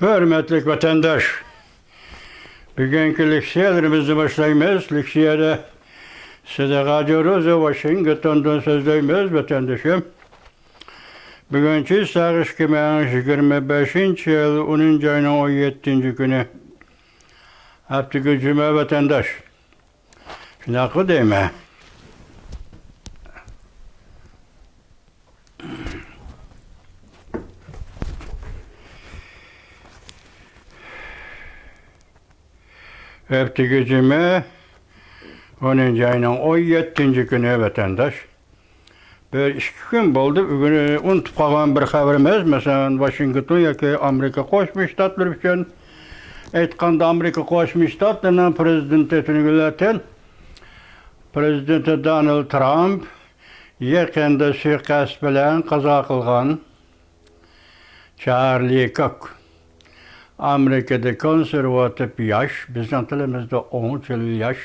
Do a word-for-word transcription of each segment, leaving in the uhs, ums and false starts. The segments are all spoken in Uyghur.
ھۆرمەتلىك ۋەتەنداش، بۈگۈنكى لېكسىيەلىرىمىزنى باشلايمىز. لېكسىيەدە سىدىق ھاجى روزى ۋاشىنگتوندىن سۆزلەيمىز، ۋەتەندىشىم. بۈگۈن چىسلاغ ئىككى مىڭ يىگىرمە بەشىنچى يىل ئونىنچى ئاينىڭ ئون يەتتىنچى كۈنى، ھەپتىگە جۈمە، ۋەتەنداش. شۇنداققۇ دەيمەن. ھەپتىگە جۈمە، ئونىنچى ئاينىڭ ئون يەتتىنچى كۈنى، ۋەتەنداش. بىر ئىككى كۈن بولدى، بۈگۈن ئۇنتۇپ قالغان بىر خەۋىرىمىز، مەسىلەن، ۋاشىنگتون ياكى ئامېرىكا قوشما شتاتلىرى ئۈچۈن ئېيتقاندا، ئامېرىكا قوشما شتاتلىرىنىڭ پرېزىدېنتى تۈنۈگۈنلەتەن، پرېزىدېنتى دونالد ترامپ يېقىندا سۇيىقەست بىلەن قازا قىلغان چارلى كوك، ئامېرىكىدا كونسېرۋاتىپ ياش، بىزنىڭ تىلىمىزدا ئوڭچىل ياش،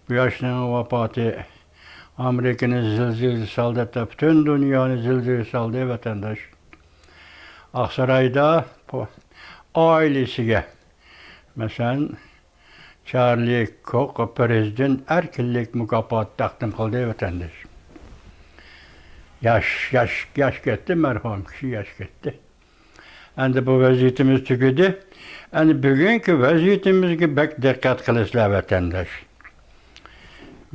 بۇ ياشنىڭ ۋاپاتى ئامېرىكىنى زىلزىلىگە سالدى، ھەتتا پۈتۈن دۇنيانى زىلزىلىگە سالدى، ۋەتەنداش. ئاقسارايدا پو-، ئائىلىسىگە، مەسىلەن، چارلى كوك پرېزىدېنت ئەركىنلىك مۇكاپاتى تەقدىم قىلدى، ۋەتەنداش. ياش، ياش، ياش كەتتى، مەرھۇم كىشى ياش كەتتى. ئەمدى بۇ ۋەزىيىتىمىز تۈگىدى. ئەمدى بۈگۈنكى ۋەزىيىتىمىزگە بەك دىققەت قىلىسىلەر، ۋەتەنداش.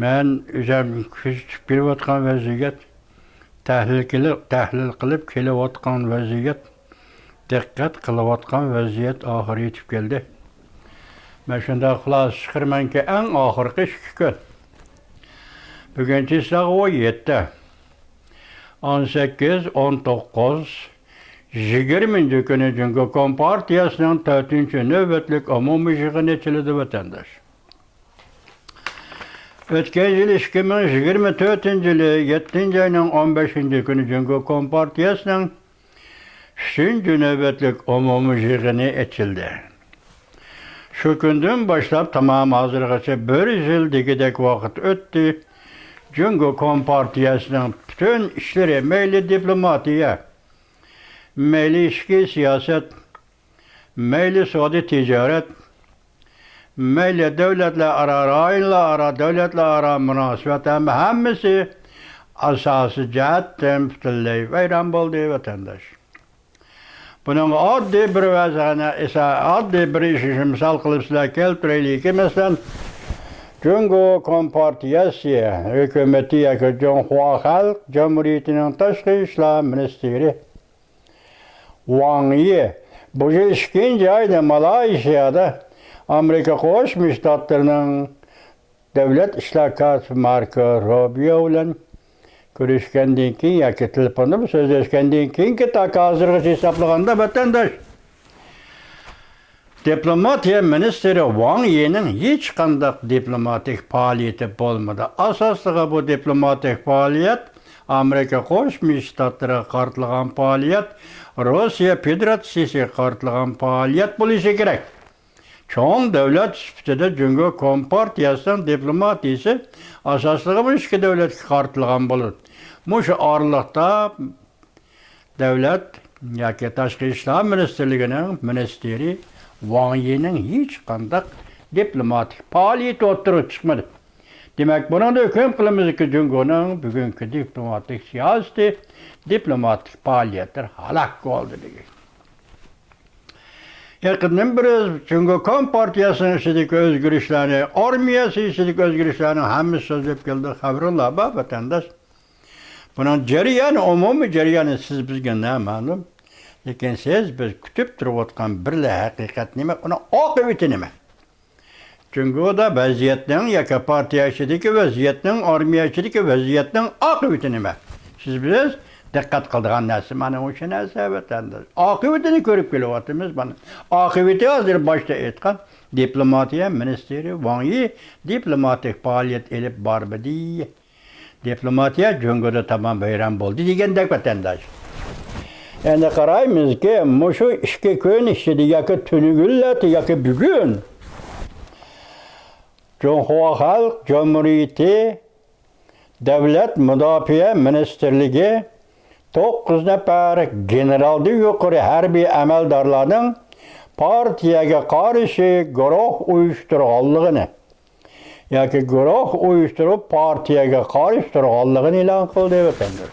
مەن ئۆزۈم كۆزىتىپ كېلىۋاتقان ۋەزىيەت، تەھلىل قىلىپ، تەھلىل قىلىپ كېلىۋاتقان ۋەزىيەت، دىققەت قىلىۋاتقان ۋەزىيەت ئاخىرى يېتىپ كەلدى. مەن شۇنداق خۇلاسە چىقىرىمەنكى، ئەڭ ئاخىرقى ئىككى كۈن. بۈگۈن چىسلاغ ئون يەتتە، ئون سەككىز، ئون توققۇز، يىگىرمىنچى كۈنى جۇڭگو كومپارتىيەسىنىڭ تۆتىنچى نۆۋەتلىك ئومۇمىي يىغىنى ئېچىلىدۇ، ۋەتەنداش. ئۆتكەن يىل ئىككى مىڭ يىگىرمە تۆتىنچى يىلى يەتتىنچى ئاينىڭ ئون بەشىنچى كۈنى جۇڭگو كومپارتىيەسىنىڭ ئۈچىنچى نۆۋەتلىك ئومۇمىي يىغىنى ئېچىلدى. شۇ كۈندىن باشلاپ تامام ھازىرغىچە بىر يىل دېگۈدەك ۋاقىت ئۆتتى. جۇڭگو كومپارتىيەسىنىڭ پۈتۈن ئىشلىرى، مەيلى دىپلوماتىيە، مەيلى ئىچكى سىياسەت، مەيلى سودا تىجارەت، مەيلى دۆلەتلەر ئارا، رايونلار ئارا، دۆلەتلەر ئارا مۇناسىۋەت، ھەممە، ھەممىسى ئاساسىي جەھەتتىن پۈتۈنلەي ۋەيران بولدى، ۋەتەنداش. بۇنىڭغا ئاددىي بىر ۋەزىنى ئېسا، ئاددىي بىر ئىشنى مىسال قىلىپ سىلەرگە كەلتۈرەيلىكى، مەسىلەن، جۇڭگو كومپارتىيەسى ھۆكۈمىتى ياكى جۇڭخۇا خەلق جۇمھۇرىيىتىنىڭ تاشقى ئىشلار مىنىستىرى ۋاڭ يى بۇ يىل ئىككىنچى ئايدا مالايشىيادا ئامېرىكا قوشما شتاتلىرىنىڭ دۆلەت ئىشلار كاتىپى ماركو روبىيو بىلەن كۆرۈشكەندىن كېيىن ياكى تېلېفوندا سۆزلەشكەندىن كېيىنكى تاكا ھازىرغىچە ھېسابلىغاندا، ۋەتەنداش، دىپلوماتىيە مىنىستىرى ۋاڭ يىنىڭ ھېچقانداق دىپلوماتىك پائالىيىتى بولمىدى. ئاساسلىقى بۇ دىپلوماتىك پائالىيەت ئامېرىكا قوشما شتاتلىرىغا قارىتىلغان پائالىيەت، روسىيە فېدېراتسىيىسىگە قارىتىلغان پائالىيەت بولۇشى كېرەك. چوڭ دۆلەت سۈپىتىدە جۇڭگو كومپارتىيەسىنىڭ دىپلوماتىيىسى ئاساسلىقى بۇ ئىككى دۆلەتكە قارىتىلغان بولىدۇ. مۇشۇ ئارىلىقتا دۆلەت ياكى تاشقى ئىشلار مىنىستىرلىكىنىڭ مىنىستىرى ۋاڭ يىنىڭ ھېچقانداق دىپلوماتىك پائالىيىتى ئوتتۇرىغا چىقمىدى. دېمەك، بۇنىڭدا ھۆكۈم قىلىمىزكى، جۇڭگونىڭ بۈگۈنكى دىپلوماتىك سىياسىتى، دىپلوماتىك پائالىيەتلىرى ھالاك بولدى دېگەن. يېقىندىن بېرى جۇڭگو كومپارتىيەسىنىڭ ئىچىدىكى ئۆزگىرىشلەرنى، ئارمىيەسى ئىچىدىكى ئۆزگىرىشلەرنىڭ ھەممىسى سۆزلەپ كەلدى. خەۋىرىڭلار بار، ۋەتەنداش. بۇنىڭ جەريانى، ئومۇمىي جەريانى سىز بىزگە نامەلۇم. لېكىن سىز بىز كۈتۈپ تۇرۇۋاتقان بىرلا ھەقىقەت نېمە؟ ئۇنىڭ ئاقىۋىتى نېمە؟ جۇڭگودا ۋەزىيەتنىڭ ياكى پارتىيە ئىچىدىكى ۋەزىيەتنىڭ، ئارمىيە ئىچىدىكى ۋەزىيەتنىڭ ئاقىۋىتى نېمە؟ سىز بىز دىققەت قىلىدىغان نەرسە مانا مۇشۇ نەرسە، ۋەتەنداش. ئاقىۋىتىنى كۆرۈپ كېلىۋاتىمىز مانا. ئاقىۋىتى ھازىر باشتا ئېيتقان دىپلوماتىيە مىنىستىرى ۋاڭ يى دىپلوماتىك پائالىيەت ئېلىپ بارمىدى. دىپلوماتىيە جۇڭگودا تامام ۋەيران بولدى دېگەندەك، ۋەتەنداش. ئەمدى قارايمىزكى، مۇشۇ ئىككى كۈن ئىچىدە ياكى تۈنۈگۈنلەردە ياكى بۈگۈن جۇڭخۇا خەلق جۇمھۇرىيىتى دۆلەت مۇداپىئە مىنىستىرلىكى توققۇز نەپەر گېنېرالدىن يۇقىرى ھەربىي ئەمەلدارلارنىڭ پارتىيەگە قارشى گۇرۇھ ئۇيۇشتۇرغانلىقىنى ياكى گۇرۇھ ئۇيۇشتۇرۇپ پارتىيەگە قارشى تۇرغانلىقىنى ئېلان قىلدى، ۋەتەنداش.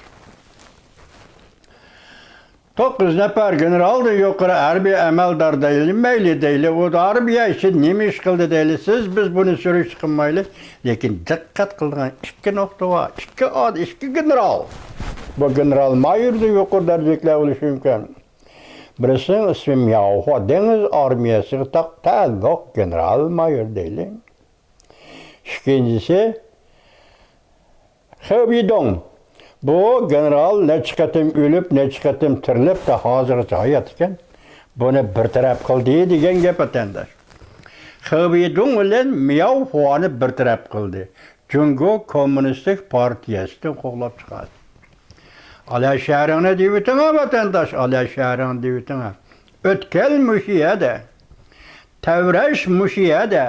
توققۇز نەپەر گېنېرالدىن يۇقىرى ھەربىي ئەمەلدار دەيلى، مەيلى دەيلى، ئۇ ئارمىيە ئىچىدە نېمە ئىش قىلدى دەيلى، سىز بىز بۇنى سۈرۈشتە قىلمايلى. لېكىن دىققەت قىلىدىغان ئىككى نۇقتا بار، ئىككى ئاد-، ئىككى گېنېرال. بۇ گېنېرال مايوردىن يۇقىرى دەرىجىلىكلەر بولۇشى مۇمكىن. بىرسىنىڭ ئىسمى مياۋخۇا، دېڭىز ئارمىيەسىگە تاق-، تەللۇق گېنېرال مايور دەيلى. ئىككىنچىسى، خېۋېيدۇڭ. بۇ گېنېرال نەچچە قېتىم ئۆلۈپ، نەچچە قېتىم تىرىلىپ، تا ھازىرغىچە ھايات ئىكەن. بۇنى بىر تەرەپ قىلدى دېگەن گەپ، ۋەتەنداش. خېۋېيدۇڭ بىلەن مياۋخۇانى بىر تەرەپ قىلدى. جۇڭگو كوممۇنىستىك پارتىيەسىدىن قوغلاپ چىقاردى. ئالە شەھىرىڭنى دېۋىتىڭە، ۋەتەنداش، ئالە شەھىرىڭنى دېۋىتىڭە. ئۆتكەل مۇشۇ يەردە. تەۋرەش مۇشۇ يەردە.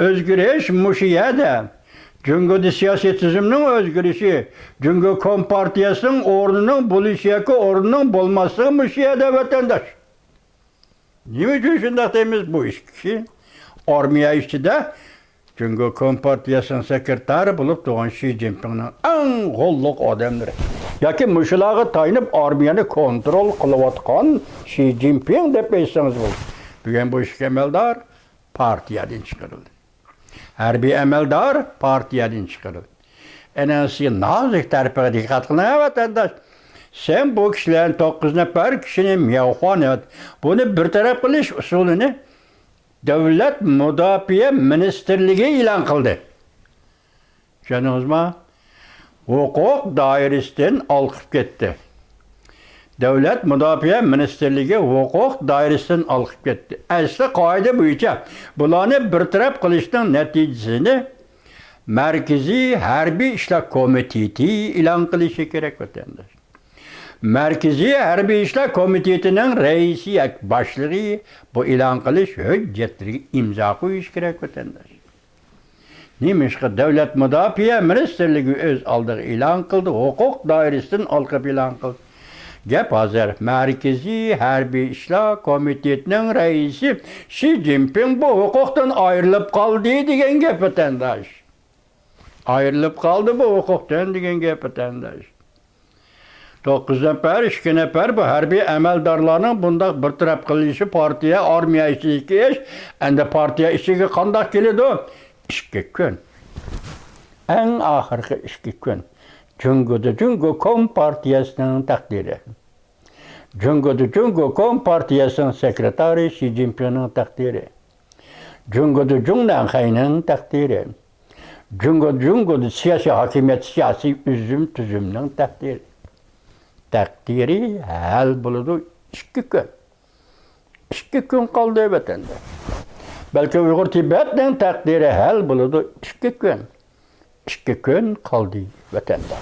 ئۆزگىرىش مۇشۇ يەردە. جۇڭگودا سىياسىي تۈزۈمنىڭ ئۆزگىرىشى، جۇڭگو كومپارتىيەسىنىڭ ئورنىنىڭ بولۇشى ياكى ئورنىنىڭ بولماسلىقى مۇشۇ يەردە، ۋەتەنداش. نېمە ئۈچۈن شۇنداق دەيمىز؟ بۇ ئىككى كىشى ئارمىيە ئىچىدە جۇڭگو كومپارتىيەسىنىڭ سېكرېتارى بولۇپ تۇرغان شى جىنپىڭنىڭ ئەڭ غوللۇق ئادەملىرى. ياكى مۇشۇلارغا تايىنىپ ئارمىيەنى كونترول قىلىۋاتقان شى جىنپىڭ دەپ ئېيتسىڭىز بولىدۇ. بۈگۈن بۇ ئىككى ئەمەلدار پارتىيەدىن چىقىرىلدى. ھەربىي ئەمەلدار پارتىيەدىن چىقىرىلدى. ئەنە سىز نازۇك تەرىپىگە دىققەت قىلىڭ، ۋەتەنداش. سەن بۇ كىشىلەرنى، توققۇز نەپەر كىشىنى، مياۋخۇانى، بۇنى بىر تەرەپ قىلىش ئۇسۇلىنى دۆلەت مۇداپىئە مىنىستىرلىكى ئېلان قىلدى. چۈشەندىڭىزما؟ ھوقۇق دائىرىسىدىن ئالقىپ كەتتى. دۆلەت مۇداپىئە مىنىستىرلىكى ھوقۇق دائىرىسىدىن ئالقىپ كەتتى. ئەسلى قائىدە بويىچە بۇلارنى بىر تەرەپ قىلىشنىڭ نەتىجىسىنى مەركىزىي ھەربىي ئىشلار كومىتېتى ئېلان قىلىشى كېرەك، ۋەتەنداش. مەركىزىي ھەربىي ئىشلار كومىتېتىنىڭ رەئىسى ياكى باشلىقى بۇ ئېلان قىلىش ھۆججەتلىرىگە ئىمزا قويۇشى كېرەك، ۋەتەنداش. نېمىشقا دۆلەت مۇداپىئە مىنىستىرلىكى ئۆز ئالدىغا ئېلان قىلدى، ھوقۇق دائىرىسىدىن ئالقىپ ئېلان قىلدى؟ گەپ ھازىر مەركىزىي ھەربىي ئىشلار كومىتېتىنىڭ رەئىسى شى جىنپىڭ بۇ ھوقۇقتىن ئايرىلىپ قالدى دېگەن گەپ، ۋەتەنداش. ئايرىلىپ قالدى بۇ ھوقۇقتىن دېگەن گەپ، ۋەتەنداش. توققۇز نەپەر، ئىككى نەپەر بۇ ھەربىي ئەمەلدارلارنىڭ بۇنداق بىر تەرەپ قىلىشى پارتىيە، ئارمىيە ئىچىدىكى ئىش. ئەمدى پارتىيە ئىچىگە قانداق كېلىدۇ؟ ئىككى كۈن. ئەڭ ئاخىرقى ئىككى كۈن. جۇڭگودا جۇڭگو كومپارتىيەسىنىڭ تەقدىرى. جۇڭگودا جۇڭگو كومپارتىيەسىنىڭ سېكرېتارى شى جىنپىڭنىڭ تەقدىرى. جۇڭگودا جۇڭنەنخەينىڭ تەقدىرى. جۇڭگو، جۇڭگودا سىياسىي ھاكىمىيەت، سىياسىي ئۈزۈم، تۈزۈمنىڭ تەقدىرى. تەقدىرى ھەل بولىدۇ ئىككى كۈن. ئىككى كۈن قالدى ۋەتەندە. بەلكى ئۇيغۇر تىبەتنىڭ تەقدىرى ھەل بولىدۇ ئىككى كۈن. ئىككى كۈن قالدى ۋەتەندە.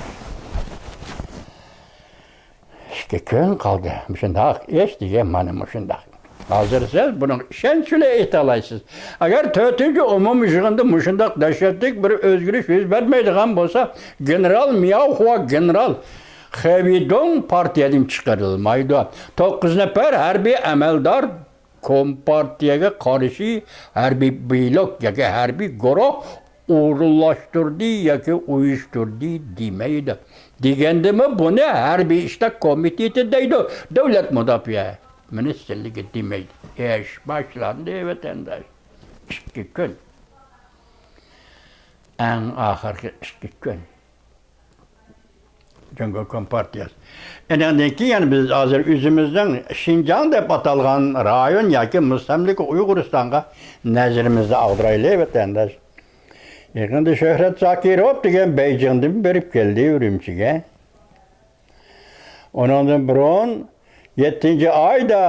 ئىككى كۈن قالدى. مۇشۇنداق ئىش دېگەن مانا مۇشۇنداق. ھازىر سىز بۇنىڭغا ئىشەنچ بىلەن ئېيتالايسىز. ئەگەر تۆتىنچى ئومۇمىي يىغىندا مۇشۇنداق دەھشەتلىك بىر ئۆزگىرىش يۈز بەرمەيدىغان بولسا، گېنېرال مياۋخۇا، گېنېرال خېۋېيدۇڭ پارتىيەدىن چىقىرىلمايدۇ. توققۇز نەپەر ھەربىي ئەمەلدار كومپارتىيەگە قارشى ھەربىي بىلوك ياكى ھەربىي گۇرۇھ ئورۇنلاشتۇردى ياكى ئۇيۇشتۇردى دېمەيدۇ. دېگەندىمۇ بۇنى ھەربىي ئىشلار كومىتېتى دەيدۇ، دۆلەت مۇداپىئە مىنىستىرلىكى دېمەيدۇ. ئىش باشلاندى، ۋەتەنداش. ئىككى كۈن. ئەڭ ئاخىرقى ئىككى كۈن. جۇڭگو كومپارتىيەسى. ئېنىڭدىن كېيىن يەنە بىز ھازىر ئۆزىمىزنىڭ شىنجاڭ دەپ ئاتالغان رايون ياكى مۇستەملىكە ئۇيغۇرىستانغا نەزىرىمىزنى ئاغدۇرايلى، ۋەتەنداش. يېقىندا شۆھرەت زاكىروف دېگەن بېيجىڭدىن بېرىپ كەلدى ئۈرۈمچىگە. ئۇنىڭدىن بۇرۇن يەتتىنچى ئايدا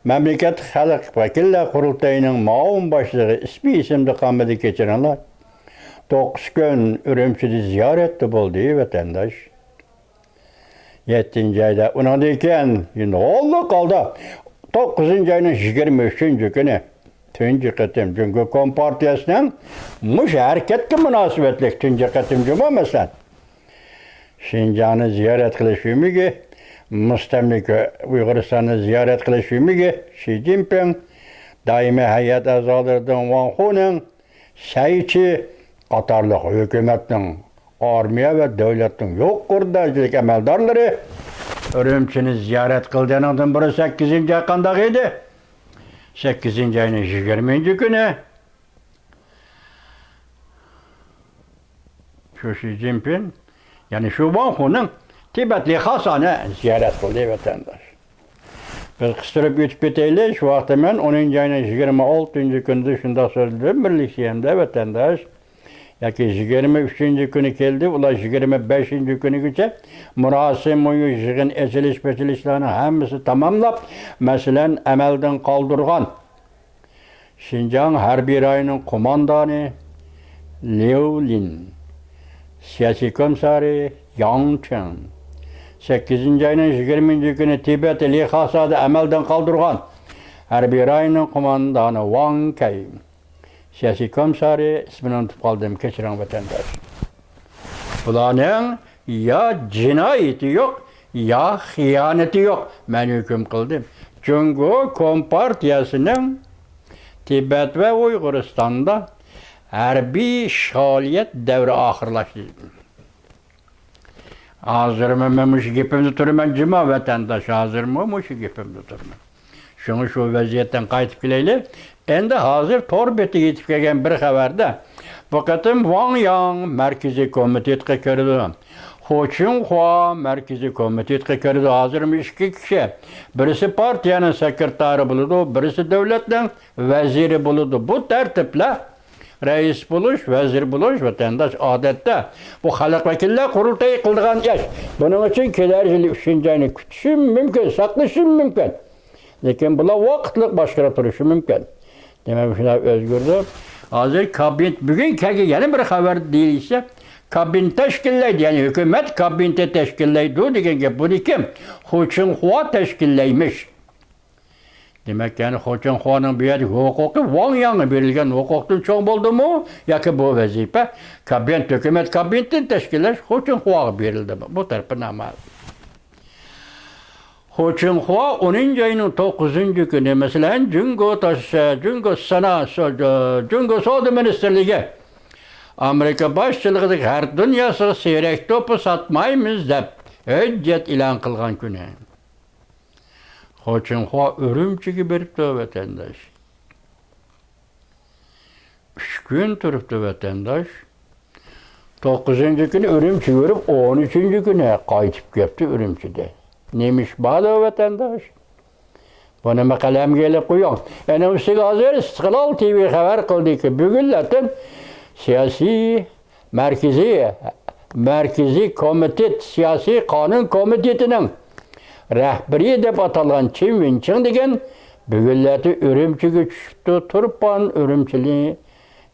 مەملىكەت خەلق ۋەكىللەر قۇرۇلتىيىنىڭ مۇئاۋىن باشلىقى، ئىسمى ئېسىمدە قالمىدى، كەچۈرۈڭلار، توققۇز كۈن ئۈرۈمچىدە زىيارەتتە بولدى، ۋەتەنداش. يەتتىنچى ئايدا، ئۇنىڭدىن كېيىن غوللۇق ھالدا توققۇزىنچى ئاينىڭ يىگىرمە ئۈچىنچى كۈنى تۇنجى قېتىم جۇڭگو كومپارتىيەسىنىڭ مۇشۇ ھەرىكەتكە مۇناسىۋەتلىك تۇنجى قېتىم جۇمۇ، مەسىلەن، شىنجاڭنى زىيارەت قىلىش ئۈمىدى مۇستەملىكە ئۇيغۇرىستاننى زىيارەت قىلىش يۈمىگە شى جىنپىڭ، دائىمىي ھەيئەت ئەزالىرىدىن ۋاڭ خۇنىڭ، سەي چى قاتارلىق ھۆكۈمەتنىڭ، ئارمىيە ۋە دۆلەتنىڭ يۇقىرى دەرىجىلىك ئەمەلدارلىرى ئۈرۈمچىنى زىيارەت قىلدى. ئۇنىڭدىن بۇرۇن سەككىزىنچى ئاي قانداق ئىدى؟ سەككىزىنچى ئاينىڭ يىگىرمىنچى كۈنى شۇ شى جىنپىڭ، يەنى شۇ ۋاڭ خۇنىڭ تىبەت لىخاسانى زىيارەت قىلدى، ۋەتەنداش. بىز قىستۇرۇپ ئۆتۈپ كېتەيلى. شۇ ۋاقىتتا مەن ئونىنچى ئاينىڭ يىگىرمە ئالتىنچى كۈنىدە شۇنداق سۆزلىدىم، بىرلىكسىيەمدە، ۋەتەنداش. ياكى يىگىرمە ئۈچىنچى كۈنى كەلدى، ئۇلار يىگىرمە بەشىنچى كۈنىگىچە مۇراسىم، مۇيۇ يىغىن، ئېچىلىش، پېچىلىشلارنىڭ ھەممىسى تاماملاپ، مەسىلەن، ئەمەلدىن قالدۇرغان شىنجاڭ ھەربىي رايونىنىڭ قوماندانى ليۇ لىن، سىياسىي كومىسسارى ياڭ چېڭ، سەككىزىنچى ئاينىڭ يىگىرمىنچى كۈنى تىبەت لىخاسادا ئەمەلدىن قالدۇرغان ھەربىي رايوننىڭ قوماندانى ۋاڭ كەي، سىياسىي كومىسسارى، ئىسمىنى ئۇنتۇپ قالدىم، كەچۈرۈڭ ۋەتەنداش. بۇلارنىڭ يا جىنايىتى يوق، يا خىيانىتى يوق. مەن ھۆكۈم قىلدىم. جۇڭگو كومپارتىيەسىنىڭ تىبەت ۋە ئۇيغۇرىستاندا ھەربىي ئىشغالىيەت دەۋرى ئاخىرلاشتى. ھازىرمۇ مەن مۇشۇ گېپىمدە تۇرىمەن، جۇما ۋەتەنداش، ھازىرمۇ مۇشۇ گېپىمدە تۇرىمەن. شۇڭا شۇ ۋەزىيەتتىن قايتىپ كېلەيلى. ئەمدى ھازىر تور بېتىگە يېتىپ كەلگەن بىر خەۋەردە، بۇ قېتىم ۋاڭ ياڭ مەركىزىي كومىتېتقا كىرىدۇ، خۇ چىڭخۇا مەركىزىي كومىتېتقا كىرىدۇ. ھازىرمۇ ئىككى كىشى، بىرسى پارتىيەنىڭ سېكرېتارى بولىدۇ، بىرسى دۆلەتنىڭ ۋەزىرى بولىدۇ. بۇ تەرتىپلەر رەئىس بولۇش، ۋەزىر بولۇش، ۋەتەنداش، ئادەتتە بۇ خەلق ۋەكىللەر قۇرۇلتىيى قىلىدىغان ئىش. بۇنىڭ ئۈچۈن كېلەر يىلى ئۈچىنچى ئاينى كۈتۈشۈم مۇمكىن، ساقلىشىم مۇمكىن. لېكىن بۇلار ۋاقىتلىق باشقىرىپ تۇرۇشى مۇمكىن. دېمەك، شۇنداق ئۆزگىرىدۇ. ھازىر كابىنېت، بۈگۈن كەلگەن يەنە بىر خەۋەر دېيىلسە، كابىنېت تەشكىللەيدۇ، يەنى ھۆكۈمەت كابىنېتى تەشكىللەيدۇ دېگەن گەپ. بۇنى كىم؟ خۇ چىڭخۇا تەشكىللەيمىش. دېمەك، يەنى خۇ چىڭخۇانىڭ بۇ يەردىكى ھوقۇقى ۋاڭ ياڭغا بېرىلگەن ھوقۇقتىن چوڭ بولدىمۇ ياكى بۇ ۋەزىپە كابىنېت، ھۆكۈمەت كابىنېتىنى تەشكىللەش خۇ چىڭخۇاغا بېرىلدىمۇ؟ بۇ تەرىپى نامەلۇم. خۇ چىڭخۇا ئونىنچى ئاينىڭ توققۇزىنچى كۈنى، مەسىلەن، جۇڭگو تاش-، جۇڭگو سانا-، سو-، جۇڭگو سودا مىنىستىرلىكى ئامېرىكا باشچىلىقىدىكى غەرب دۇنياسىغا سېرەك توپى ساتمايمىز دەپ ھۆججەت ئېلان قىلغان كۈنى. خۇ چىڭخۇا ئۈرۈمچىگە بېرىپتۇ، ۋەتەنداش. ئۈچ كۈن تۇرۇپتۇ، ۋەتەنداش. توققۇزىنچى كۈنى ئۈرۈمچىگە بېرىپ، ئون ئۈچىنچى كۈنى قايتىپ كەپتۇ ئۈرۈمچىدە. نېمە ئىش باردۇ، ۋەتەنداش؟ بۇنىمۇ قەلەمگە ئېلىپ قويۇڭ. ئەنە ئۈستىگە ھازىر ئىستىقلال تىۋى خەۋەر قىلدىكى، بۈگۈنلەردىن سىياسىي مەركىزىي، مەركىزىي كومىتېت، سىياسىي قانۇن كومىتېتىنىڭ رەھبىرى دەپ ئاتالغان چېن ۋېنچىڭ دېگەن بۈگۈنلەردە ئۈرۈمچىگە چۈشۈپتۇ. تۇرپان، ئۈرۈمچىنى،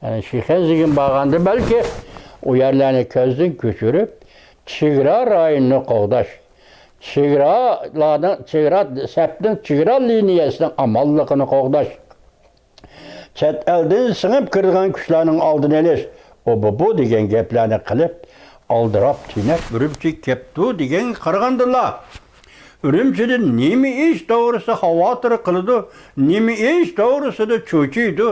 يەنى شىخەنزىگە بارغاندا، بەلكى ئۇ يەرلەرنى كۆزدىن كۆچۈرۈپ، چېگرا رايونىنى قوغداش، چېگرالارنىڭ، چېگرا سەپنىڭ، چېگرا لىنىيەسىنىڭ ئامانلىقىنى قوغداش، چەت ئەلدىن سىڭىپ كىرىدىغان كۈچلەرنىڭ ئالدىنى ئېلىش، ئۇ بۇ، بۇ دېگەن گەپلەرنى قىلىپ، ئالدىراپ تېنەپ ئۈرۈمچىگە كەپتۇ دېگەنگە قارىغاندىلا، ئۈرۈمچىدە نېمە ئىش توغرىسىدا خاۋاتىر قىلىدۇ، نېمە ئىش توغرىسىدا چۆچۈيدۇ،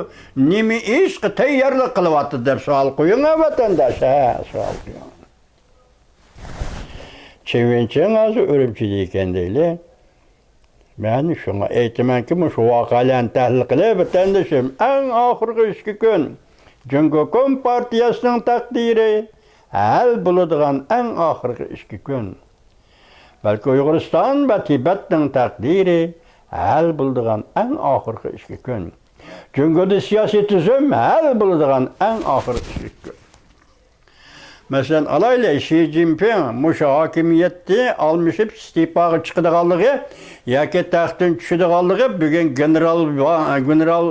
نېمە ئىشقا تەييارلىق قىلىۋاتىدۇ دەپ سوئال قويۇڭ، ھە، ۋەتەنداش، ھە، سوئال قويۇڭ. چېن ۋېنچىڭ ھازىر ئۈرۈمچىدە ئىكەن دەيلى. مەن شۇڭا ئېيتىمەنكى، مۇشۇ ۋەقەلەرنى تەھلىل قىلىپ، ۋەتەندىشىم، ئەڭ ئاخىرقى ئىككى كۈن جۇڭگو كومپارتىيەسىنىڭ تەقدىرى ھەل بولىدىغان ئەڭ ئاخىرقى ئىككى كۈن. بەلكى ئۇيغۇرىستان ۋە تىبەتنىڭ تەقدىرى ھەل بولىدىغان ئەڭ ئاخىرقى ئىككى كۈن. جۇڭگودا سىياسىي تۈزۈم ھەل بولىدىغان ئەڭ ئاخىرقى ئىككى كۈن. مەسىلەن، ئالايلى، شى جىنپىڭ مۇشۇ ھاكىمىيەتنى ئالمىشىپ، ئىستېپاغا چىقىدىغانلىقى ياكى تەختتىن چۈشىدىغانلىقى بۈگۈن گېنېرال ۋا-، گېنېرال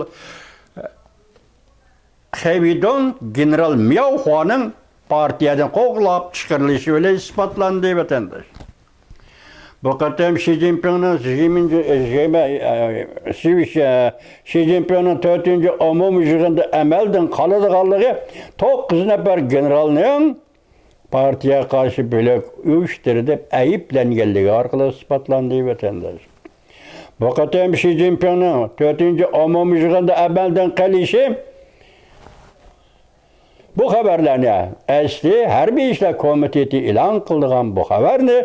خېۋېيدۇڭ، گېنېرال مياۋ خۇانىڭ پارتىيەدىن قوغلاپ چىقىرىلىشى بىلەن ئىسپاتلاندى، ۋەتەنداش. بۇ قېتىم شى جىنپىڭنىڭ يىگىرمىنچى، يىگىرمە، شى، شى جىنپىڭنىڭ تۆتىنچى ئومۇمىي يىغىندا ئەمەلدىن قالىدىغانلىقى، توققۇز نەپەر گېنېرالنىڭ پارتىيەگە قارشى بۆلەك ئۇيۇشتۇردى دەپ ئەيىبلەنگەنلىكى ئارقىلىق ئىسپاتلاندى، ۋەتەنداش. بۇ قېتىم شى جىنپىڭنىڭ تۆتىنچى ئومۇمىي يىغىندا ئەمەلدىن قېلىشى، بۇ خەۋەرلەرنى ئەسلى ھەربىي ئىشلار كومىتېتى ئېلان قىلىدىغان بۇ خەۋەرنى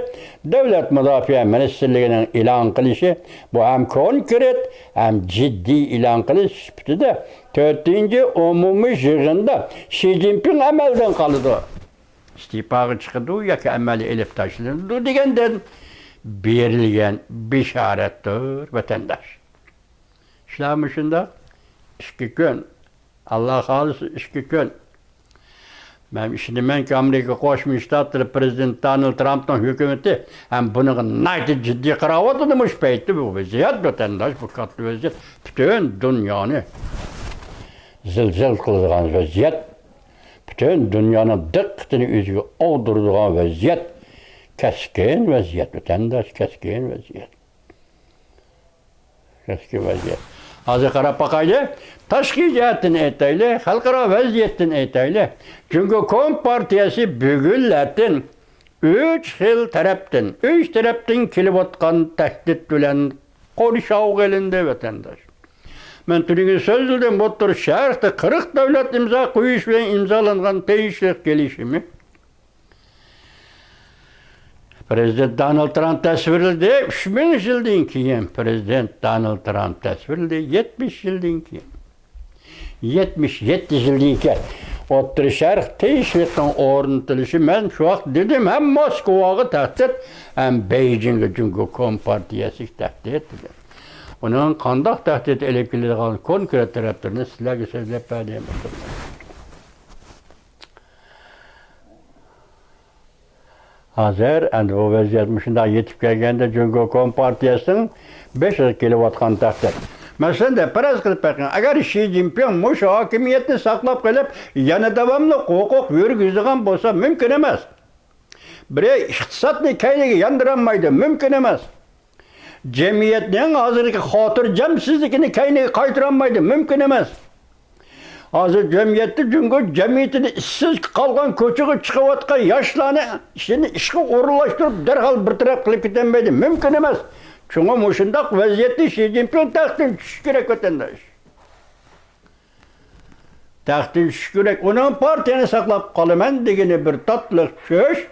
دۆلەت مۇداپىئە مىنىستىرلىكىنىڭ ئېلان قىلىشى، بۇ ھەم كونكرېت، ھەم جىددىي ئېلان قىلىش سۈپىتىدە تۆتىنچى ئومۇمىي يىغىندا شى جىنپىڭ ئەمەلدىن قالىدۇ، ئىستېپاغا چىقىدۇ ياكى ئەمەلدىن ئېلىپ تاشلىنىدۇ دېگەندىن بېرىلگەن بېشارەتتۇر، ۋەتەنداش. ئىشلار مۇشۇنداق. ئىككى كۈن، ئاللا خالىسا، ئىككى كۈن. مەن ئىشىنىمەنكى، ئامېرىكا قوشما شتاتلىرى پرېزىدېنت دونالد ترامپنىڭ ھۆكۈمىتى ھەم بۇنىڭغا ناھايىتى جىددىي قاراۋاتىدۇ مۇشۇ پەيتتە. بۇ ۋەزىيەت، ۋەتەنداش، بۇ كاتتا ۋەزىيەت پۈتۈن دۇنيانى زىلزىل قىلىدىغان ۋەزىيەت، پۈتۈن دۇنيانىڭ دىققىتىنى ئۆزىگە ئاغدۇرىدىغان ۋەزىيەت. كەسكىن ۋەزىيەت، ۋەتەنداش، كەسكىن ۋەزىيەت. كەسكىن ۋەزىيەت. ھازىر قاراپ باقايلى. تاشقى جەھەتتىن ئېيتايلى، خەلقئارا ۋەزىيەتتىن ئېيتايلى. جۇڭگو كومپارتىيەسى بۈگۈنلەردىن ئۈچ خىل تەرەپتىن، ئۈچ تەرەپتىن كېلىۋاتقان تەھدىت بىلەن قورشاۋغا ئېلىندى، ۋەتەنداش. مەن تۈنۈگۈن سۆزلىدىم، ئوتتۇرا شەرقتە قىرىق دۆلەت ئىمزا قويۇش بىلەن ئىمزالانغان تىنچلىق كېلىشىمى. پرېزىدېنت دونالد ترامپ تەسۋىرلىدى، ئۈچ مىڭ يىلدىن كېيىن. پرېزىدېنت دونالد ترامپ تەسۋىرلىدى، يەتمىش يىلدىن كېيىن. يەتمىش يەتتە يىلدىن كېيىن ئوتتۇرا شەرق تىنچلىقنىڭ ئورنىتىلىشى، مەن شۇ ۋاقىت دېدىم، ھەم موسكۋاغا تەھدىت، ھەم بېيجىڭغا جۇڭگو كومپارتىيەسىگە تەھدىت دېدىم. ئۇنىڭ قانداق تەھدىت ئېلىپ كېلىدىغان كونكرېت تەرەپلىرىنى سىلەرگە سۆزلەپ بەردىم. ھازىر ئەمدى بۇ ۋەزىيەت مۇشۇنداق يېتىپ كەلگەندە، جۇڭگو كومپارتىيەسىنىڭ بېشىغا كېلىۋاتقان تەھدىت. مەسىلەن، دەپ پەرەز قىلىپ بېقىڭ، ئەگەر شى جىنپىڭ مۇشۇ ھاكىمىيەتنى ساقلاپ قېلىپ، يەنە داۋاملىق ھوقۇق يۈرگۈزىدىغان بولسا، مۇمكىن ئەمەس. بىرى ئىقتىسادنى كەينىگە ياندۇرالمايدۇ، مۇمكىن ئەمەس. جەمئىيەتنىڭ ھازىرقى خاتىرجەمسىزلىكىنى كەينىگە قايتۇرالمايدۇ، مۇمكىن ئەمەس. ھازىر جەمئىيەتتە جۇڭگو جەمئىيىتىدە ئىشسىز قالغان، كوچىغا چىقىۋاتقان ياشلارنى ئىشىنى ئىشقا ئورۇنلاشتۇرۇپ، دەرھال بىر تەرەپ قىلىپ كېتەلمەيدۇ، مۇمكىن ئەمەس. شۇڭا مۇشۇنداق ۋەزىيەتتە شى جىنپىڭ تەختتىن چۈشۈشى كېرەك، ۋەتەنداش. تەختتىن چۈشۈشى كېرەك. ئۇنىڭ پارتىيەنى ساقلاپ قالىمەن دېگىنى بىر تاتلىق چۈش.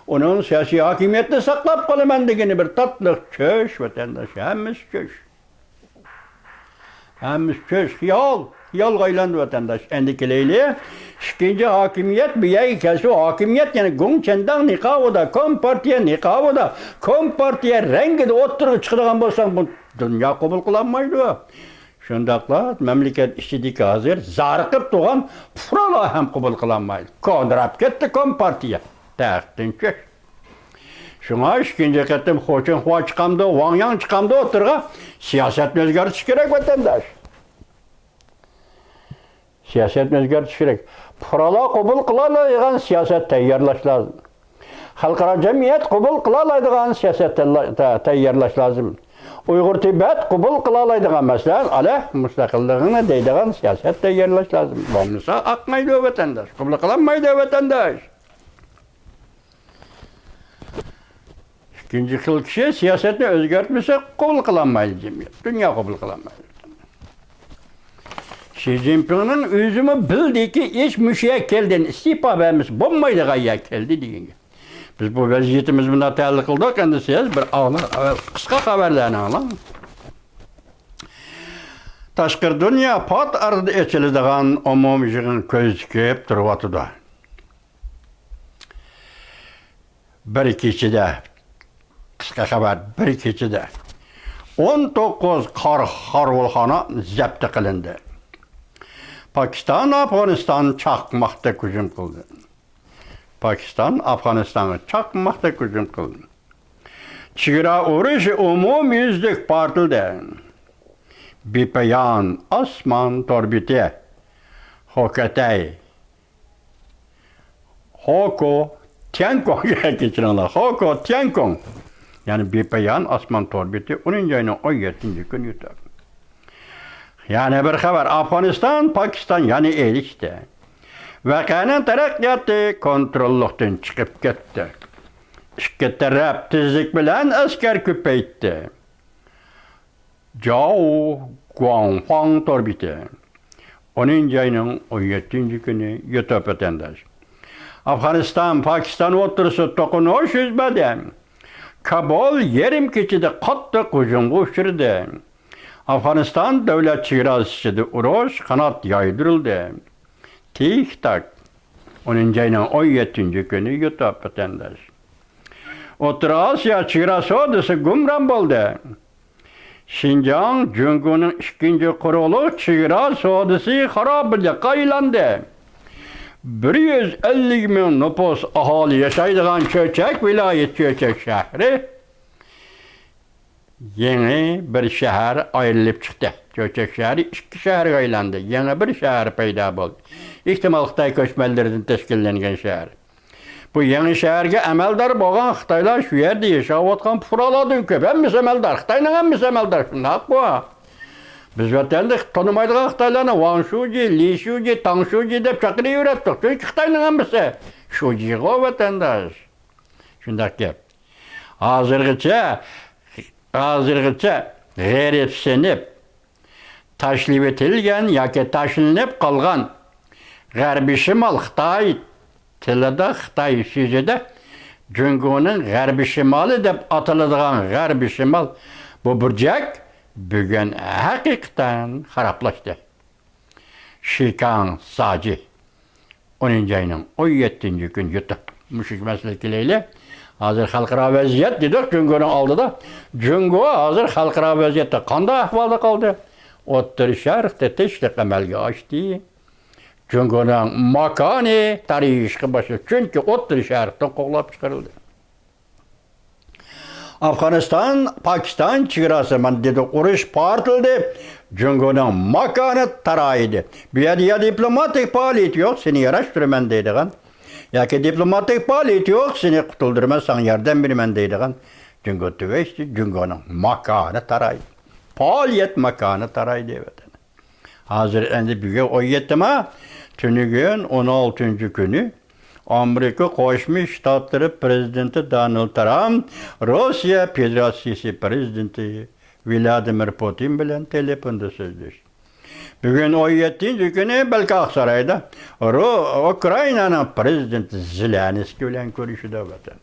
ئۇنىڭ سىياسىي ھاكىمىيەتنى ساقلاپ قالىمەن دېگىنى بىر تاتلىق چۈش، ۋەتەنداش. ھەممىسى چۈش. ھەممىسى چۈش، خىيال. خىيالغا ئايلاندى، ۋەتەنداش. ئەمدى كېلەيلى. ئىككىنچى ھاكىمىيەت بۇ يەرگە كەلسە، ئۇ ھاكىمىيەت يەنە گۇڭچەنداڭ نىقابىدا، كومپارتىيە نىقابىدا، كومپارتىيە رەڭگىدە ئوتتۇرىغا چىقىدىغان بولسا، بۇ دۇنيا قوبۇل قىلالمايدۇ. شۇنداقلا مەملىكەت ئىچىدىكى ھازىر زارىقىپ تۇرغان پۇقرالار ھەم قوبۇل قىلالمايدۇ. كونىراپ كەتتى كومپارتىيە. تەختتىن چۈش. شۇڭا ئىككىنچى قېتىم خو چىنخۇا چىقامدۇ، ۋاڭ ياڭ چىقامدۇ ئوتتۇرىغا، سىياسەتنى ئۆزگەرتىش كېرەك، ۋەتەنداش. سىياسەتنى ئۆزگەرتىش كېرەك. پۇقرالار قوبۇل قىلالايدىغان سىياسەت تەييارلاش لازىم. خەلقئارا جەمئىيەت قوبۇل قىلالايدىغان سىياسەت تەللا-، تە-، تەييارلاش لازىم. ئۇيغۇر تىبەت قوبۇل قىلالايدىغان، مەسىلەن، ئالە مۇستەقىللىقىنى دەيدىغان سىياسەت تەييارلاش لازىم. بولمىسا ئاقمايدۇ ۋەتەنداش، قوبۇل قىلالمايدۇ ۋەتەنداش. ئىككىنچى خىل كىشى سىياسەتنى ئۆزگەرتمىسە، قوبۇل قىلالمايدۇ جەمئىيەت. دۇنيا قوبۇل قىلالمايدۇ. شى جىنپىڭنىڭ ئۆزىمۇ بىلدىكى، ئىش مۇشۇ يەرگە كەلدى، ئىستېپا بەرمىسە بولمايدىغان يەرگە كەلدى دېگەن گەپ. بىز بۇ ۋەزىيىتىمىز بىلەن تەھلىل قىلدۇق. ئەمدى سىز بىر ئاڭلاڭ، ئەۋۋەل قىسقا خەۋەرلەرنى ئاڭلاڭ. تاشقىرى دۇنيا پات ئارىدا ئېچىلىدىغان ئومۇميىغىن كۆزىتىپ تۇرۇۋاتىدۇ. بىر كېچىدە، قىسقا خەۋەر، بىر كېچىدە ئون توققۇز قار-، قارىۋۇلخانا زەپتە قىلىندى. پاكىستان ئافغانىستانغا چاقماقتەك ھۇجۇم قىلدى. پاكىستان ئافغانىستانغا چاقماقتەك ھۇجۇم قىلدى. چېگرا ئۇرۇشى ئومۇميۈزلۈك پارتلىدى. بىپايان ئاسمان تور بېتى، ھوكەتەي، ھوكو تيەنكوڭ، كەچۈرۈڭلار، ھوكو تيەنكوڭ. يەنى بىپايان ئاسمان تور بېتى، ئونىنچى ئاينىڭ ئون يەتتىنچى كۈنى يۈتۈپ. يەنە بىر خەۋەر، ئافغانىستان، پاكىستان يەنە ئېلىشتى. ۋەقەنىڭ تەرەققىياتى كونتروللۇقتىن چىقىپ كەتتى. ئىككى تەرەپ تېزلىك بىلەن ئەسكەر كۆپەيتتى. جاۋ گۇاڭفاڭ تور بېتى. ئونىنچى ئاينىڭ ئون يەتتىنچى كۈنى يۇتۇپ ۋەتەنداش. ئافغانىستان، پاكىستان ئوتتۇرىسىدا توقۇنۇش يۈز بەردى. كابۇل يېرىم كېچىدە قاتتىق ھۇجۇمغا ئۇچرىدى. ئافغانىستان دۆلەت چېگراسى ئىچىدە ئۇرۇش قانات يايدۇرۇلدى. تىك تاك. ئونىنچى ئاينىڭ ئون يەتتىنچى كۈنى يۇتۇپ ۋەتەنداش. ئوتتۇرا ئاسىيا چېگرا سودىسى گۇمران بولدى. شىنجاڭ جۇڭگونىڭ ئىككىنچى قۇرۇقلۇق چېگرا سودىسى خارابىلىكقا ئايلاندى. بىر يۈز ئەللىك مىڭ نوپۇس ئاھالى ياشايدىغان چۆچەك ۋىلايىتى چۆچەك شەھىرى يېڭى بىر شەھەر ئايرىلىپ چىقتى. چۆچەك شەھىرى ئىككى شەھەرگە ئايلاندى. يېڭى بىر شەھەر پەيدا بولدى. ئېھتىمال، خىتاي كۆچمەنلىرىدىن تەشكىللەنگەن شەھەر. بۇ يېڭى شەھەرگە ئەمەلدار بولغان خىتايلار شۇ يەردە ياشاۋاتقان پۇقرالارنىڭ كۆپى ھەممىسى ئەمەلدار. خىتاينىڭ ھەممىسى ئەمەلدار. شۇنداققۇ؟ بىز ۋەتەندە تونۇمايدىغان خىتايلارنى ۋاڭ شۇجى، لى شۇجى، تاڭ شۇجى دەپ چاقىرىۋېرەتتۇق. چۈنكى خىتاينىڭ ھەممىسى شۇجىغۇ ۋەتەنداش. شۇنداق گەپ. ھازىرغىچە، ھازىرغىچە غېرىبسىنىپ، تاشلىۋېتىلگەن ياكى تاشلىنىپ قالغان غەربىي شىمال خىتاي تىلىدا، خىتاي سۆزىدە جۇڭگونىڭ غەربىي شىمالى دەپ ئاتىلىدىغان غەربىي شىمال بۇ بۇرجەك بۈگۈن ھەقىقەتەن خارابلاشتى. شىكاڭ ساجى. ئونىنچى ئاينىڭ ئون يەتتىنچى كۈنى يۇتۇپ مۇشۇ مەسىلىگە كېلەيلى. ھازىر خەلقئارا ۋەزىيەت دېدۇق جۇڭگونىڭ ئالدىدا. جۇڭگو ھازىر خەلقئارا ۋەزىيەتتە قانداق ئەھۋالدا قالدى؟ ئوتتۇرا شەرقتە تىنچلىق ئەمەلگە ئاشتى. جۇڭگونىڭ ماكانى تارىيىشقا باشلىدى. چۈنكى ئوتتۇرا شەرقتىن قوغلاپ چىقىرىلدى. ئافغانىستان، پاكىستان چېگراسى، مانا دېدۇق، ئۇرۇش پارتلىدى، جۇڭگونىڭ ماكانى تارايدى. بۇ يەردە يا دىپلوماتىك پائالىيىتى يوق، سېنى ياراشتۇرىمەن دەيدىغان، ياكى دىپلوماتىك پائالىيىتى يوق، سېنى قۇتۇلدۇرىمەن، ساڭا ياردەم بېرىمەن دەيدىغان جۇڭگو تۈگەشتى، جۇڭگونىڭ ماكانى تارايدى. پائالىيەت ماكانى تارايدى، ۋەتەن. ھازىر ئەمدى بۈگۈن ئون يەتتە ما، تۈنۈگۈن ئون ئالتىنچى كۈنى ئامېرىكا قوشما شتاتلىرى پرېزىدېنتى دونالد ترامپ روسىيە فېدېراتسىيىسى پرېزىدېنتى ۋلادىمىر پۇتىن بىلەن تېلېفوندا سۆزلەشتى. بۈگۈن ئون يەتتىنچى كۈنى بەلكى ئاقسارايدا رو-، ئۇكرائىنانىڭ پرېزىدېنتى زېلېنسكىي بىلەن كۆرۈشىدۇ، ۋەتەن.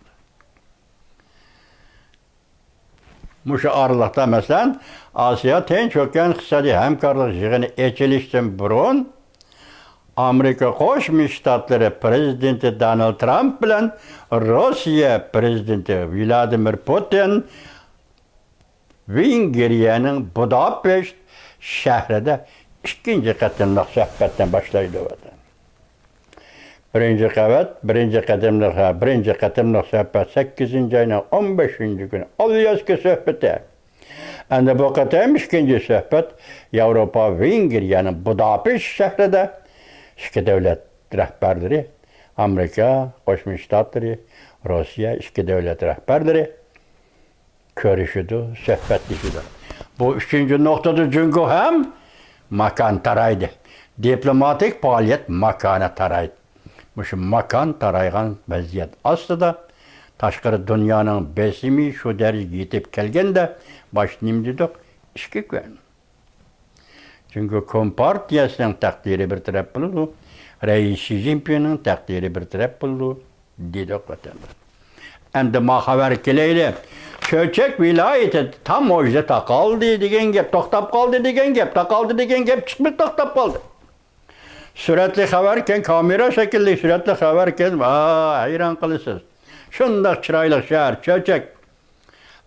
مۇشۇ ئارىلىقتا، مەسىلەن، ئاسىيا تىنچ ئوكيان ئىقتىسادىي ھەمكارلىق يىغىنى ئېچىلىشتىن بۇرۇن، ئامېرىكا قوشما شتاتلىرى پرېزىدېنتى دونالد ترامپ بىلەن روسىيە پرېزىدېنتى ۋلادىمىر پۇتىن ۋېنگرىيەنىڭ بۇداپېشت شەھىرىدە ئىككىنچى قېتىملىق سۆھبەتنى باشلايدۇ. بىرىنچى قەۋەت، بىرىنچى قېتىملىق، ھە، بىرىنچى قېتىملىق سۆھبەت سەككىزىنچى ئاينىڭ ئون بەشىنچى كۈنى ئالياسكا سۆھبىتى. ئەمدى بۇ قېتىم ئىككىنچى سۆھبەت ياۋروپا ۋېنگرىيەنىڭ بۇداپېشت شەھىرىدە ئىككى دۆلەت رەھبەرلىرى، ئامېرىكا قوشما شتاتلىرى، روسىيە ئىككى دۆلەت رەھبەرلىرى كۆرۈشىدۇ، سۆھبەتلىشىدۇ. بۇ ئۈچىنچى نۇقتىدا جۇڭگو ھەم ماكان تارايدى. دىپلوماتىك پائالىيەت ماكانى تارايدى. مۇشۇ ماكان تارايغان ۋەزىيەت ئاستىدا، تاشقىرى دۇنيانىڭ بېسىمى شۇ دەرىجىگە يېتىپ كەلگەندە، باشتا نېمە دېدۇق؟ ئىككى كۈن. جۇڭگو كومپارتىيەسىنىڭ تەقدىرى بىر تەرەپ بولىدۇ، رەئىس شى جىنپىڭنىڭ تەقدىرى بىر تەرەپ بولىدۇ، دېدۇق ۋەتەنداش. ئەمدى ما خەۋەر كېلەيلى. چۆچەك ۋىلايىتىدە تاموژنا تاقالدى دېگەن گەپ، توختاپ قالدى دېگەن گەپ، تاقالدى دېگەن گەپ چىقمىدى، توختاپ قالدى. سۈرەتلىك خەۋەركەن، كامېرا شەكىللىك سۈرەتلىك خەۋەركەن، ۋاي، ھەيران قالىسىز. شۇنداق چىرايلىق شەھەر چۆچەك.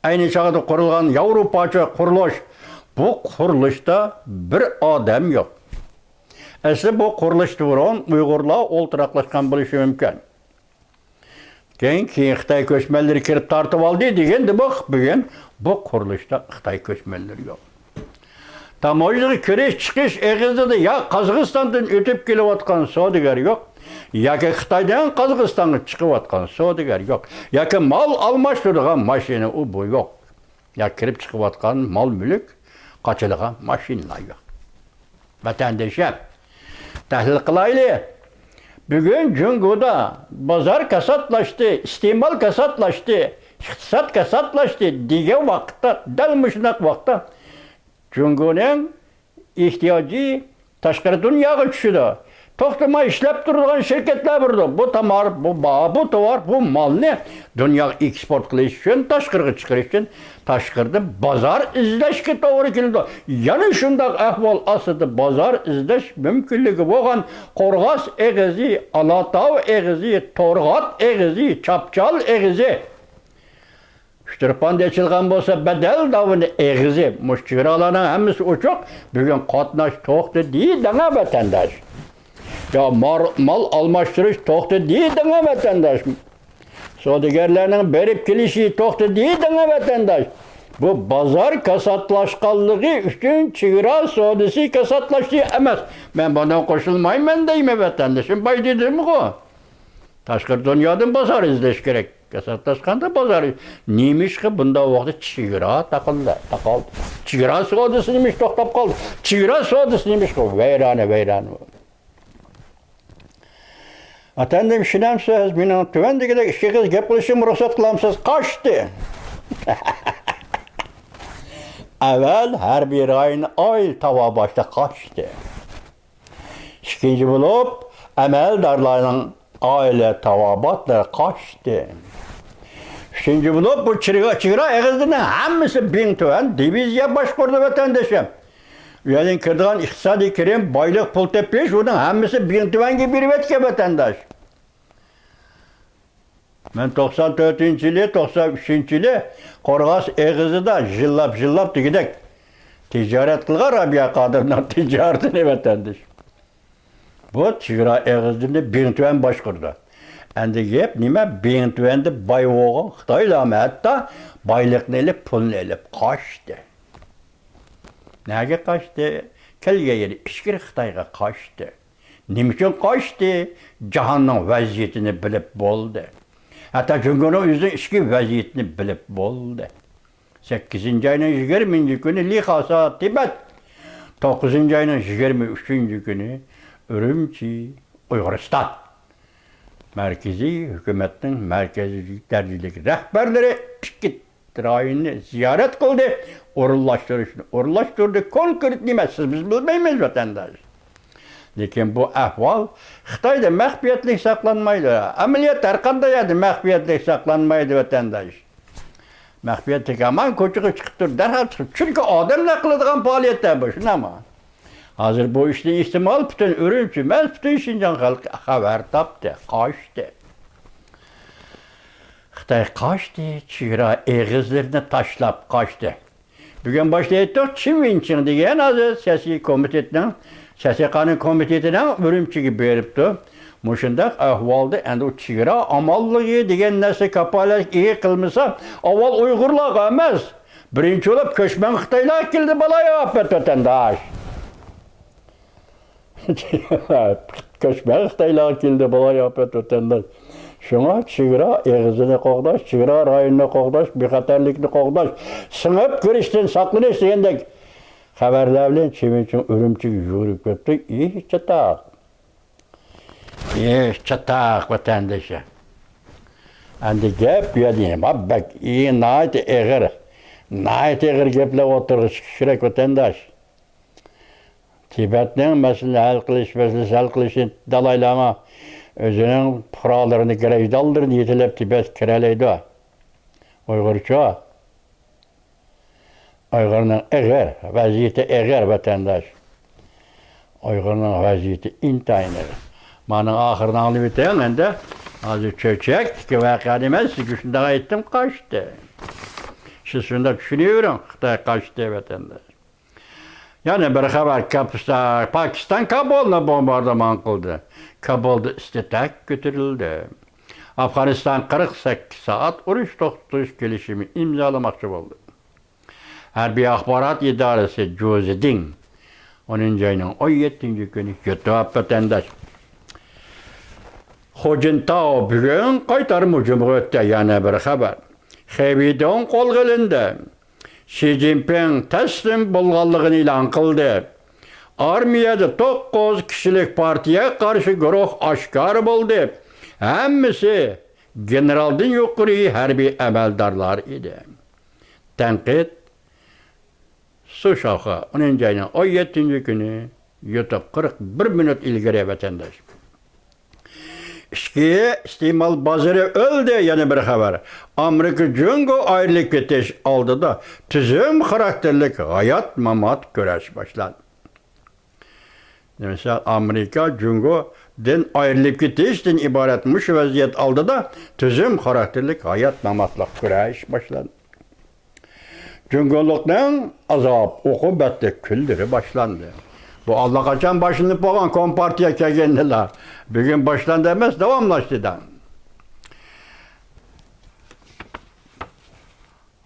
ئەينى چاغدا قۇرۇلغان ياۋروپاچە قۇرۇلۇش. بۇ قۇرۇلۇشتا بىر ئادەم يوق. ئەسلى بۇ قۇرۇلۇشتا بۇرۇن ئۇيغۇرلار ئولتۇراقلاشقان بولۇشى مۇمكىن. كېيىن، كېيىن خىتاي كۆچمەنلىرى كىرىپ تارتىۋالدى دېگەندە بۇ، بۈگۈن بۇ قۇرۇلۇشتا خىتاي كۆچمەنلىرى يوق. تاموژنىغا كىرىش، چىقىش ئېغىزىدا يا قازاقىستاندىن ئۆتۈپ كېلىۋاتقان سودىگەر يوق، ياكى خىتايدىن قازاقىستانغا چىقىۋاتقان سودىگەر يوق، ياكى مال ئالماشتۇرىدىغان ماشىنا ئۇ بۇ يوق، يا كىرىپ چىقىۋاتقان مال مۈلۈك، قاچىلىغان ماشىنىلار يوق. ۋەتەندىشىم، تەھلىل قىلايلى. بۈگۈن جۇڭگودا بازار كاساتلاشتى، ئىستېمال كاساتلاشتى، ئىقتىساد كاساتلاشتى دېگەن ۋاقىتتا، دەل مۇشۇنداق ۋاقىتتا جۇڭگونىڭ ئېھتىياجى تاشقىرى دۇنياغا چۈشىدۇ. توختىماي ئىشلەپ تۇرىدىغان شىركەتلەر بولىدۇ. بۇ تامار، بۇ با-، بۇ تاۋار، بۇ مالنى دۇنياغا ئېكسپورت قىلىش ئۈچۈن، تاشقىرىغا چىقىرىش ئۈچۈن تاشقىرىدا بازار ئىزدەشكە توغرا كېلىدۇ. يەنە شۇنداق ئەھۋال ئاستىدا بازار ئىزدەش مۇمكىنلىكى بولغان قورغاس ئېغىزى، ئالاتاۋ ئېغىزى، تورغات ئېغىزى، چاپچال ئېغىزى، ئۇچتۇرپاندا ئېچىلغان بولسا بەدەل داۋىنى ئېغىزى، مۇشۇ چېگرالارنىڭ ھەممىسى ئوچۇق. بۈگۈن قاتناش توختىدى دەڭە ۋەتەنداش. يا مار-، مال ئالماشتۇرۇش توختىدى دەڭە ۋەتەنداش. سودىگەرلەرنىڭ بېرىپ كېلىشى توختىدى دەڭە ۋەتەنداش. بۇ بازار كاساتلاشقانلىقى ئۈچۈن چېگرا سودىسى كاساتلاشتى ئەمەس. مەن بۇنىڭغا قوشۇلمايمەن دەيمەن ۋەتەندىشىم، باي دېدىمغۇ. تاشقىرى دۇنيادىن بازار ئىزدەش كېرەك. كاساتلاشقاندا بازار، نېمىشقا بۇنداق ۋاقىتتا چېگرا تاقالدى، تاقالدى؟ چېگرا سودىسى نېمىشقا توختاپ قالدى؟ چېگرا سودىسى نېمىشقا ۋەيرانە، ۋەيرانە بولدى؟ ئەپەندىم، ئىشىنەمسىز؟ مېنىڭ تۆۋەندىكىدەك ئىككى ئېغىز گەپ قىلىشىمغا رۇخسەت قىلامسىز؟ قاچتى. ئەۋەل ھەربىي رايون ئائىلە تاۋابىئاتلىرى قاچتى. ئىككىنچى بولۇپ، ئەمەلدارلارنىڭ ئائىلە تاۋابىئاتلىرى قاچتى. ئۈچىنچى بولۇپ، بۇ چېگرا، چېگرا ئېغىزلىرىنىڭ ھەممىسى بىڭتۈەن دىۋىزىيە باشقۇردى، ۋەتەندىشىم. ئۇ يەردىن كىرىدىغان ئىقتىسادىي كىرىم، بايلىق، پۇل تېپىش، ئۇنىڭ ھەممىسى بىڭتۈەنگە بېرىۋەتكەن، ۋەتەنداش. مەن توقسان تۆتىنچى يىلى، توقسان ئۈچىنچى يىلى قورغاس ئېغىزىدا ژىللاپ-ژىللاپ دېگۈدەك تىجارەت قىلغان رابىيە قادىرنىڭ تىجارىتىنى، ۋەتەندىش. بۇ چېگرا ئېغىزىنى بىڭتۈەن باشقۇرىدۇ. ئەندى گەپ نېمە؟ بىڭتۈەندە باي بولغان خىتايلارمۇ ھەتتا بايلىقنى ئېلىپ، پۇلنى ئېلىپ قاچتى. نەگە قاچتى؟ كەلگەن يېرى ئىچكىرى خىتايغا قاچتى. نېمە ئۈچۈن قاچتى؟ جاھاننىڭ ۋەزىيىتىنى بىلىپ بولدى. ھەتتا جۇڭگونىڭ ئۆزىنىڭ ئىچكى ۋەزىيىتىنى بىلىپ بولدى. سەككىزىنچى ئاينىڭ يىگىرمىنچى كۈنى لىخاسا، تىبەت. توققۇزىنچى ئاينىڭ يىگىرمە ئۈچىنچى كۈنى ئۈرۈمچى، ئۇيغۇرىستان. مەركىزىي ھۆكۈمەتنىڭ مەركىزىي دەرىجىلىك رەھبەرلىرى ئىككى رايوننى زىيارەت قىلدى، ئورۇنلاشتۇرۇشنى ئورۇنلاشتۇردى، كونكرېت نېمە، سىز بىز بىلمەيمىز، ۋەتەنداش. لېكىن بۇ ئەھۋال خىتايدا مەخپىيەتلىك ساقلانمايدۇ. ئەمەلىيەت ھەر قانداق يەردە مەخپىيەتلىك ساقلانمايدۇ، ۋەتەنداش. مەخپىيەتلىك ھامان كوچىغا چىقىپ تۇرۇپ دەرھال چىقىپ، چۈنكى ئادەملەر قىلىدىغان پائالىيەتلەر بۇ، شۇنداقمۇ؟ ھازىر بۇ ئىشتىن ئېھتىمال پۈتۈن ئۈرۈمچى ئەمەس، پۈتۈن شىنجاڭ خەلقى خەۋەر تاپتى، قاچتى. خىتاي قاچتى، چېگرا ئېغىزلىرىنى تاشلاپ قاچتى. بۈگۈن باشتا ئېيتتۇق، چىن ۋېنچىڭ دېگەن ھازىر سىياسىي كومىتېتنىڭ، سىياسىي قانۇن كومىتېتىنىڭ ئۈرۈمچىگە بېرىپتۇ. مۇشۇنداق ئەھۋالدا ئەندى ئۇ چېگرا ئامانلىقى دېگەن نەرسە كاپالەتكە ئىگە قىلمىسا، ئاۋۋال ئۇيغۇرلارغا ئەمەس، بىرىنچى بولۇپ كۆچمەن خىتايلارغا كېلىدۇ بالايىئاپەت، ۋەتەنداش. كۆچمەن خىتايلارغا كېلىدۇ بالايىئاپەت، ۋەتەنداش. شۇڭا چېگرا ئېغىزىنى قوغداش، چېگرا رايونىنى قوغداش، بىخەتەرلىكنى قوغداش، سىڭىپ كىرىشتىن ساقلىنىش دېگەندەك خەۋەرلەر بىلەن چىن ۋېنچىڭ ئۈرۈمچىگە يۈگۈرۈپ كەپتۇ. ئىش چاتاق. ئىش چاتاق، ۋەتەندىشى. ئەندى گەپ بۇ يەردە يەنە بەك ئى-، ناھايىتى ئېغىر، ناھايىتى ئېغىر گەپلەر ئوتتۇرىغا چىقىشى كېرەك، ۋەتەنداش. تىبەتنىڭ مەسىلىنى ھەل قىلىش، مەسىلىسى ھەل قىلىشنى دالاي لاما ئۆزىنىڭ پۇقرالىرىنى، گىرەجدانلىرىنى يېتىلەپ تىبەتكە كىرەلەيدۇ. ئۇيغۇرچۇ؟ ئۇيغۇرنىڭ ئېغىر، ۋەزىيىتى ئېغىر، ۋەتەنداش. ئۇيغۇرنىڭ ۋەزىيىتى ئىنتايىن ئېغىر. مانا ئاخىرىنى ئاڭلىۋېتىڭ ئەندى. ھازىر چۆچەكتىكى ۋەقەنى مەن سىزگە شۇنداق ئېيتتىم، قاچتى. سىز شۇنداق چۈشىنىۋېرىڭ، خىتاي قاچتى، ۋەتەنداش. يەنە بىر خەۋەر، كاپىستا-، پاكىستان كابۇلنى بومباردىمان قىلدى. كابۇلدا ئىستىتەك كۆتۈرۈلدى. ئافغانىستان قىرىق سەككىز سائەت ئۇرۇش توختىتىش كېلىشىمى ئىمزالىماقچى بولدى. ھەربىي ئاخبارات ئىدارىسى جۇزىدىڭ ئونىنچى ئاينىڭ ئون يەتتىنچى كۈنى يوتۇپ ۋەتەنداش. خۇجىنتاۋ بۈگۈن قايتارما ھۇجۇمغا ئۆتتى. يەنە بىر خەۋەر. خېۋېيدۇڭ قولغا ئېلىندى. شى جىنپىڭ تەسلىم بولغانلىقىنى ئېلان قىلدى. ئارمىيەدە توققۇز كىشىلىك پارتىيەگە قارشى گۇرۇھ ئاشكارا بولدى. ھەممىسى گېنېرالدىن يۇقىرى ھەربىي ئەمەلدارلار ئىدى. تەنقىد. سۇشاخا، ئونىنچى ئاينىڭ ئون يەتتىنچى كۈنى، يۇتۇپ، قىرىق بىر مىنۇت ئىلگىرى، ۋەتەنداش. ئىچكى ئىستېمال بازىرى ئۆلدى، يەنە بىر خەۋەر. ئامېرىكا جۇڭگو ئايرىلىپ كېتىش ئالدىدا تۈزۈم خاراكتېرلىك ھايات-مامات كۈرەش باشلاندى. مىسال، ئامېرىكا جۇڭگودىن ئايرىلىپ كېتىشتىن ئىبارەت مۇشۇ ۋەزىيەت ئالدىدا تۈزۈم خاراكتېرلىك ھايات-ماماتلىق كۈرەش باشلاندى. جۇڭگولۇقنىڭ ئازاب-ئوقۇبەتلىك كۈنلىرى باشلاندى. بۇ ئاللىقاچان باشلىنىپ بولغان، كومپارتىيە كەلگەندىلا. بۈگۈن باشلاندى ئەمەس، داۋاملاشتى دە.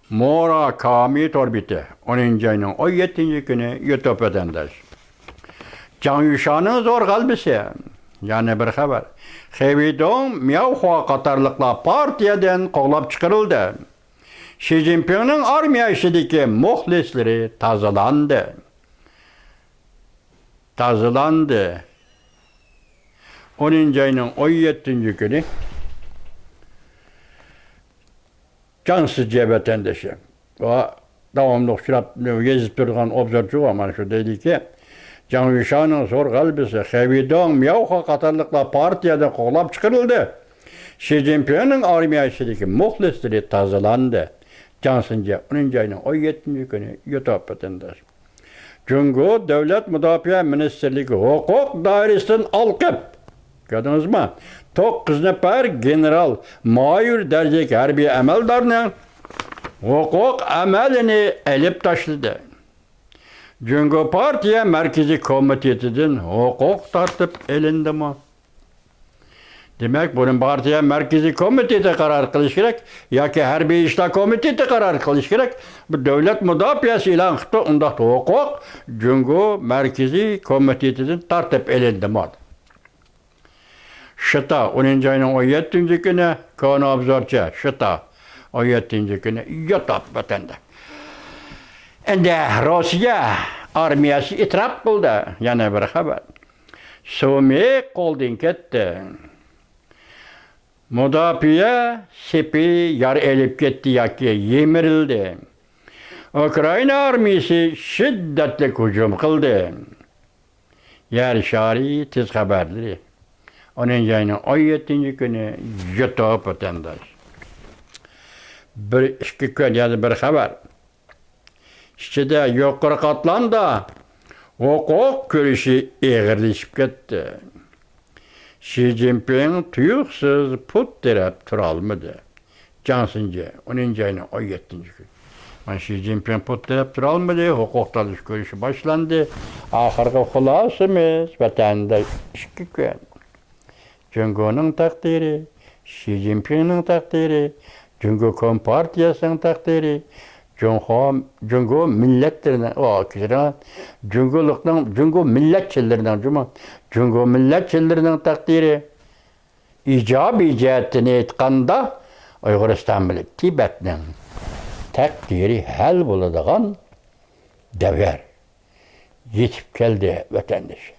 موراكامى تور بېتى، ئونىنچى ئاينىڭ ئون يەتتىنچى كۈنى، يۇتۇپ ۋەتەنداش. جاڭ يۈشانىڭ زور غەلىبىسى. يەنە بىر خەۋەر. خېۋېيدوڭ، مياۋخۇا قاتارلىقلار پارتىيەدىن قوغلاپ چىقىرىلدى. شى جىنپىڭنىڭ ئارمىيە ئىچىدىكى مۇخلىسلىرى تازىلاندى. تازىلاندى. ئونىنچى ئاينىڭ ئون يەتتىنچى كۈنى جاڭ سىجيە ۋەتەندىشى. ۋە داۋاملىق ئۇچراپ يېزىپ تۇرىدىغان ئوبزورچى بار، مانا شۇ دەيدىكى، جاڭ يۈشانىڭ زور غەلىبىسى، خېۋېيدوڭ، مياۋخۇا قاتارلىقلار پارتىيەدىن قوغلاپ چىقىرىلدى. شى جىنپىڭنىڭ ئارمىيە ئىچىدىكى مۇخلىسلىرى تازىلاندى. جاڭ سىنجيە، ئونىنچى ئاينىڭ ئون يەتتىنچى كۈنى، يۇتۇپ ۋەتەنداش. جۇڭگو دۆلەت مۇداپىئە مىنىستىرلىكى ھوقۇق دائىرىسىدىن ئالقىپ، كۆردىڭىزمۇ؟ توققۇز نەپەر گېنېرال، مايور دەرىجىلىك ھەربىي ئەمەلدارنىڭ ھوقۇق ئەمەلىنى ئېلىپ تاشلىدى. جۇڭگو پارتىيە مەركىزىي كومىتېتىدىن ھوقۇق تارتىپ ئېلىندىمۇ؟ دېمەك، بۇنى پارتىيە مەركىزىي كومىتېتى قارار قىلىش كېرەك ياكى ھەربىي ئىشلار كومىتېتى قارار قىلىش كېرەك. بۇ دۆلەت مۇداپىئەسى ئېلان قىپتۇ، ئۇنداقتا ھوقۇق جۇڭگو مەركىزىي كومىتېتىدىن تارتىپ ئېلىندىمۇ؟ شىتا، ئونىنچى ئاينىڭ ئون يەتتىنچى كۈنى، كونا ئوبزورچى، شىتا، ئون يەتتىنچى كۈنى، يۇتۇپ ۋەتەندە. ئەندى روسىيە ئارمىيەسى ئېتىراپ قىلدى. يەنە بىر خەۋەر. سۇمى قولدىن كەتتى. مۇداپىئە سېپى يارا ئېلىپ كەتتى ياكى يىمىرىلدى. ئۇكرائىنا ئارمىيىسى شىددەتلىك ھۇجۇم قىلدى. يەر شارى تېز خەۋەرلىرى. ئونىنچى ئاينىڭ ئون يەتتىنچى كۈنى، يۇتۇپ ۋەتەنداش. بىر، ئىككى كۈن، يەنە بىر خەۋەر. ئىچىدە يۇقىرى قاتلامدا ھوقۇق كۈرىشى ئېغىرلىشىپ كەتتى. شى جىنپىڭ تۇيۇقسىز پۇت تىرەپ تۇرالمىدى. جاڭ سىنجى، ئونىنچى ئاينىڭ ئون يەتتىنچى كۈنى. مانا شى جىنپىڭ پۇت تىرەپ تۇرالمىدى، ھوقۇق تالىشىش كۈرىشى باشلاندى. ئاخىرقى خۇلاسىمىز ۋەتەندە ئىككى كۈن. جۇڭگونىڭ تەقدىرى، شى جىنپىڭنىڭ تەقدىرى، جۇڭگو كومپارتىيەسىنىڭ تەقدىرى، جۇڭخۇا، جۇڭگو مىللەتلىرىنىڭ، ئو، كېچىرىڭ، جۇڭگولۇقنىڭ، جۇڭگو مىللەتچىلىرىنىڭ، جۇمۇ، جۇڭگو مىللەتچىلىرىنىڭ تەقدىرى، ئىجابىي جەھەتتىن ئېيتقاندا، ئۇيغۇرىستان بىلەن تىبەتنىڭ تەقدىرى ھەل بولىدىغان دەۋر يېتىپ كەلدى، ۋەتەندىشىم.